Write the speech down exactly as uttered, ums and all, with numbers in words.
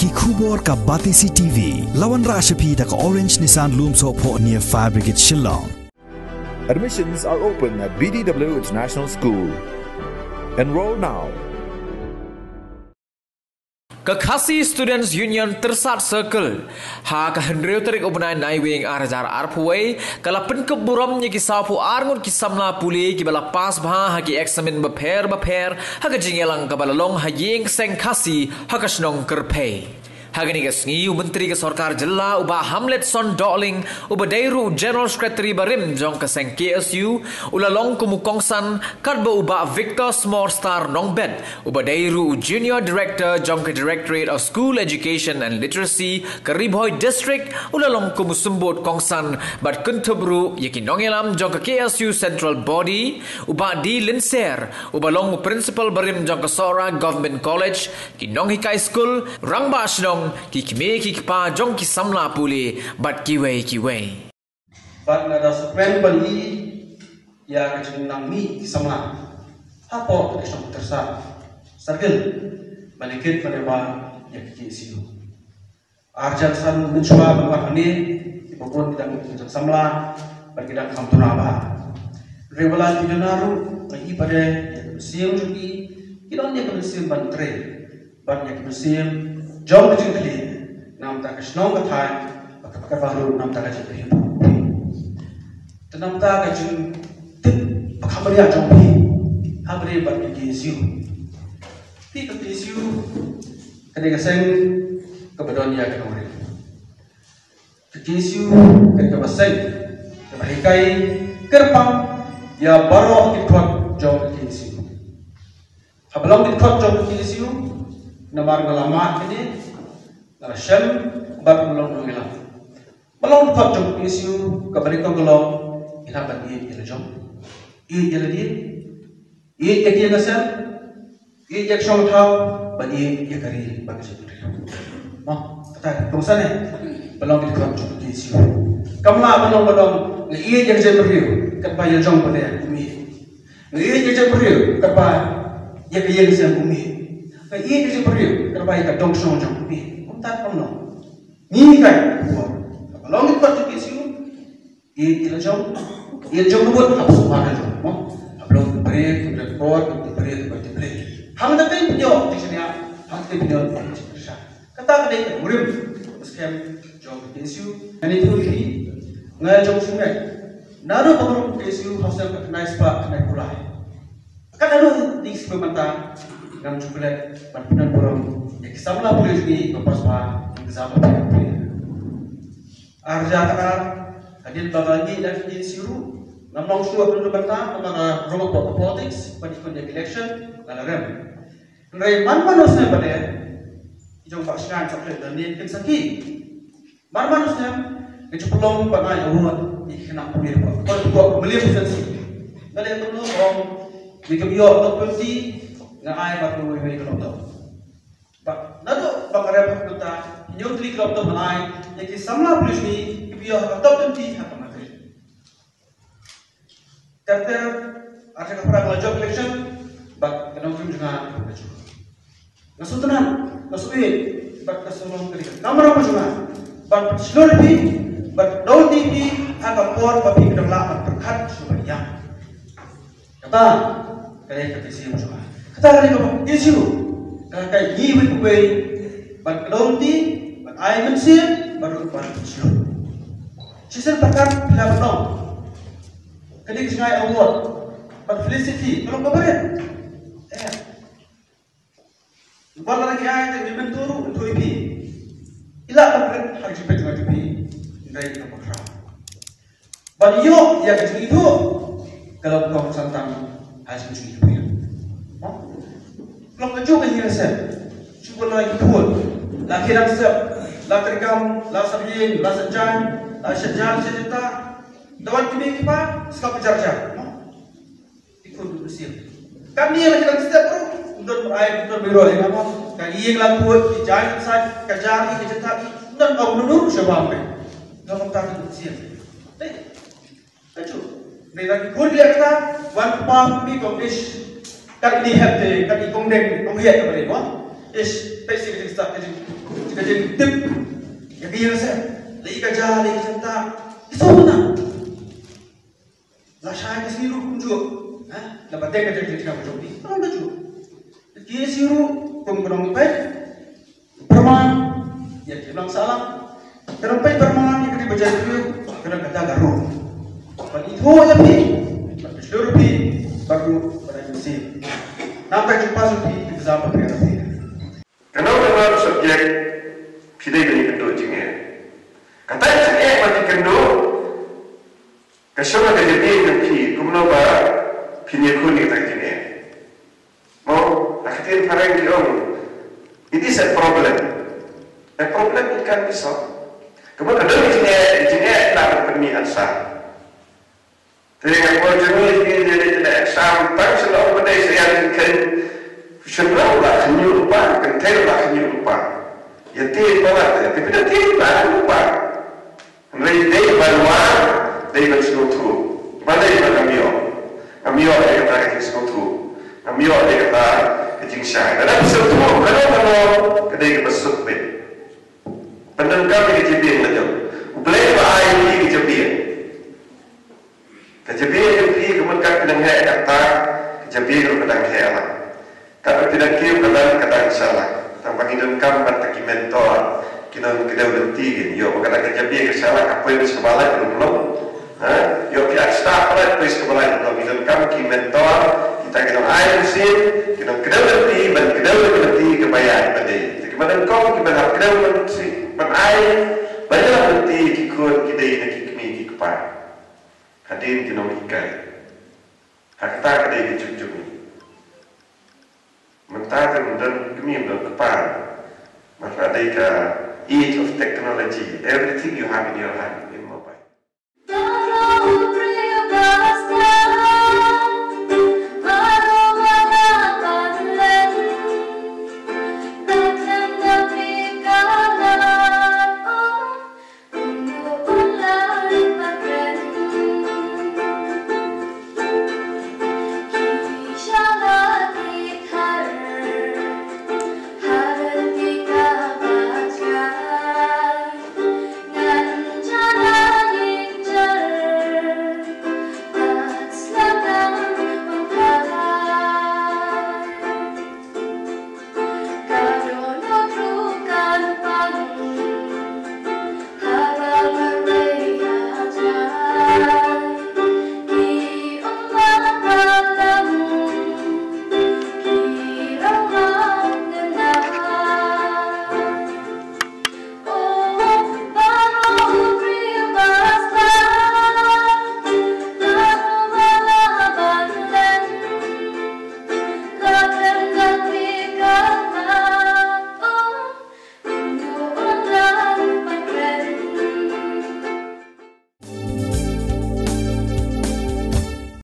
Ki khubor ka Batesi T V. La wanrah sha phi da ka Orange Nissan Lumsohphoh near Fire Brigade Shillong. Admissions are open at B D W International School. Enroll now. Ka Khasi Students Union Tyrsad Circle ha ka hynriew tarik u bnai Naiwieng ar hajar arphew wei ka la pynkup burom ïa ki sawphew ar ngut ki samla pule kiba la pass bha ha ki eksamin bapher bapher ha ka jingïalang kaba la long ha ïing seng Khasi ha ka shnong Kyrphei. Ha kane ka sngi u Myntri ka Sorkar Jylla u Bah Hamletson Dohling uba dei ruh u General Secretary barim jong ka seng K S U u la long kum u kongsan, katba u Bah Victor Smorstar Nongbet uba dei ruh u Junior Director jong ka Directorate of School Education and Literacy ka Ri Bhoi District u la long kum u symbud kongsan bad kynthup ruh ïa ki nongïalam jong ka K S U Central Body, u Bah D Lynser uba long u Principal barim jong ka Sohra Government College, ki nonghikai skul, rangbah shnong, ki kmie ki kpa jong ki samla pule bad kiwei kiwei. Bad nga da sngewkmen ban ïohi ïa ka jingnang mih ki samla hapoh ka shnong Tyrsad Circle ban ïakit ban ïabam ïa ka K S U. Arjan san mynshuwa ban wan hangne, kiba bun ki dang ki samla bad ki dang kham duna bha. Hynrei wat la ki duna ruh, nga ïohi pat de ïa ka mynsiem jong ki, ki don ïa ka mynsiem ban trei bad ïa ka mynsiem jong ka jingkhlieh na bynta ka shnong ka thaiñ bad ka, ka baroh na bynta ka jingkhlieh. Te na bynta ka jingtip ba kham bniah jong phi ha bynta ka K S U. Phi, ka K S U ka dei ka seng kaba don ïa ka nongrim. Ka K S U ka dei kaba seng kaba hikai kyrpang ïa baroh ki dkhot jong ka K S U. Haba long ki dkhot jong ka K S U, namar nga la mad kine, nga la shem bad nga long nongïalam. Ba long dkhot jong ka K S U kaba nyngkong ka long, ïa ban ïeit ïa la jong, ïeit ïa la dien, ïeit ïa ka ïing ka sem, ïeit ïa ka shong thaw, bad ïeit ïa ka ri bad ka jaitbynriew. Mo, kata ka kongsan eh ba long ki dkhot jong ka K S U. Kam lah ban long, ban long nga ïeit ïa ka jaitbynriew katba ïa la jong ba leh um ïeit. Nga ïeit ïa ka jaitbynriew katba ïa ka ïing ka sem um ïeit. Nga ïeit ïa ka jaitbynriew katba ïa ka dong ka shong jong um ïeit. Kumta kam long. Ngi hikai, kaba long ki dkhot jong ka K S U, ïeit ïa la jong, ïeit jong ka mut, hap sumar la jong, mo. Hap long ki briew, ki briew por, ki briew, ki briew, ki briew. Hangta te pynïoh jingshaniah, hangta te pynïoh jingkyrshan. Kata ka dei ka nongrim ba skhem jong ka K S U. Nga ïathuh ïa phi, nga jong sngewbha naduh ba ka rukom K S U ha u snem khatkhyndai spah khyndai phew lai. Kat haduh kine ki sngi mynta, ngam ju klet ban pyndonkam burom ïa ki samla pule jong ngi ba pass bha ïa ki exam ba pule. Ar hajar khatar, hadien ba nga ngeit ïa ka K S U ruh, ngam long shuh ban pyndonkam namar nga rung hapoh ka politics, ban ïakynduh ïa ka election, nga la rem. Hynrei man man u snem ba dei, i jong ba shngain chocolate da nin kin saki. Man man u snem, nga ju pynlong ban ai award ïa ki khynnah pule hapoh, hapoh, hapoh Mylliem Constituency. Nga leh kumno, ong, ïa kiba ïoh top twenty, nga ai bad kawei kawei ka laptop. Bad naduh ba nga rem ha ka bynta, hynñiew tylli ki laptop nga ai ïa ki samla pule jong ngi kiba ïoh ha ka top twenty ha ka matric. Ter ter, ar hajar khatphra nga la jop election bad ka nongrim jong nga ka la jop. Nga sngewtynnat, nga sngewïeit bad nga sngewlong ka dei ka kamram jong nga ban pynshlur ïa phi bad don ïa phi ha ka por ba phi dang lah ban pyrkhat shuh ban ïam. Kata ka dei ka K S U jong nga. Kata ka dei ka K S U. Ka dei ka ngi wei pa wei ban kdew lynti, ban ai mynsiem, ban ruh ban pynshlur. Shisien pyrkhat phi la ban long. Ka dei ka jingai award ban felicity, ka long kaba rit. Eh. Wat la ki ai te memento ruh, ïathuh ïa phi. I lah ban rit ha ka jingpeit jong phi. Hynrei ka pyrkhat ban ïoh ïa ka jingithuh ka long kongsan tang ha ka jingithuh. Long kajuh ka ïing ka sem, shu ban la ki khun, la ki nang sep, la treikam, la sep ïing, la sep jaiñ, la sep jaiñ, sep jaiñ ta. Dawan ki mei ki pa, sep ka jar jar. Ki khun ki mynsiem. Kan ïa la ki dang step ruh, ym don ai, ym don biro ïa nga mo. Ka ïing la khuid, ki jaiñ ki sait, ka jar ki, ka jynta ki, ym don au nunu sha bam pe. Nga kumta ki mynsiem. Te, kajuh. Ngi la ki khun ïa kata, wan pa mi kong ish. Kat ni hep te, kat ni kong deng, kong ïa ka bari mo. Ish, pei si ka jingstad, ka jing. Ka jingtip ïa ka ïing seh, la i ka ja, la i ka jingtah, ki sngewtynnat. La shai ka sngi ruh kumjuh, ha? La batai ka jingtip kumjuh, ki sngewtynnat kumjuh. Ki sngi ruh kum ka nongpeit pyrman ïa ki blang sahlang, ka nongpeit pyrman ïa ka dei ba jaitbynriew, ka dang kata ka ruh. Ban ithuh ïa phi, ban pynslur phi, ban ruh ban ai mynsiem. Namar ka jingpass phi, ki bza ba phi. Kano kano subject phi dei ban ïakynduh jingeh. Kata jingeh ba phi kynduh ka shong ha ka jabieng jong phi, kumno ba phin ïakhun ïa kata jingeh. Mo, ha ka ktien phareng ki ong, it is a problem. A problem it can be solved. Kumno ka don jingeh, jingeh lah ban pynmih answer. Te nga por jong ngi ngi ngi ngi exam tang sha la u ba dei sa ïa ngi ken. Shen la u la khynñiuh lypa, kynthei la khynñiuh lypa. Ïa te palat te, te pynda te la lypa. Hynrei dei ban wan, dei ban sngewthuh. Balei ba ngam ïoh? Ngam ïoh ïa kata ka jingsngewthuh. Ngam ïoh ïa kata ka jingshai. Lada phi sngewthuh kano kano, ka dei kaba suk beit. Pyndonkam ïa ka jabieng la jong. U Blei ba ai ïa phi ka jabieng. Ka jabieng jong phi ka mut kat phi dang heh kata, ka jabieng ruh ka dang heh lang. Kat ba phi dang kiew ka dang, ka dang sha lang. Tang ba ngi donkam bad ki mentor, ki nongkdew lynti, ïoh ba ka dang ka jabieng ka sha lang, ka poi sha ba lait ruh long. Ha? Ïoh phi ïa stad palat poi sha ba lait ruh long. Ngi donkam ki mentor, kita ki nong ai mynsiem, ki nongkdew lynti, ban kdew lynti kaba ïaid ba dei. Te ki ban donkam, ki ban hap kdew lynti, ban ai, ban ïalam lynti ki khun, ki dei na ki kmie ki kpa. Hadien ki nonghikai. Ha kata ka dei ka juk jong ngi. Mynta te ym don kmie ym don kpa. Mynta dei ka age of technology. Everything you have in your hand.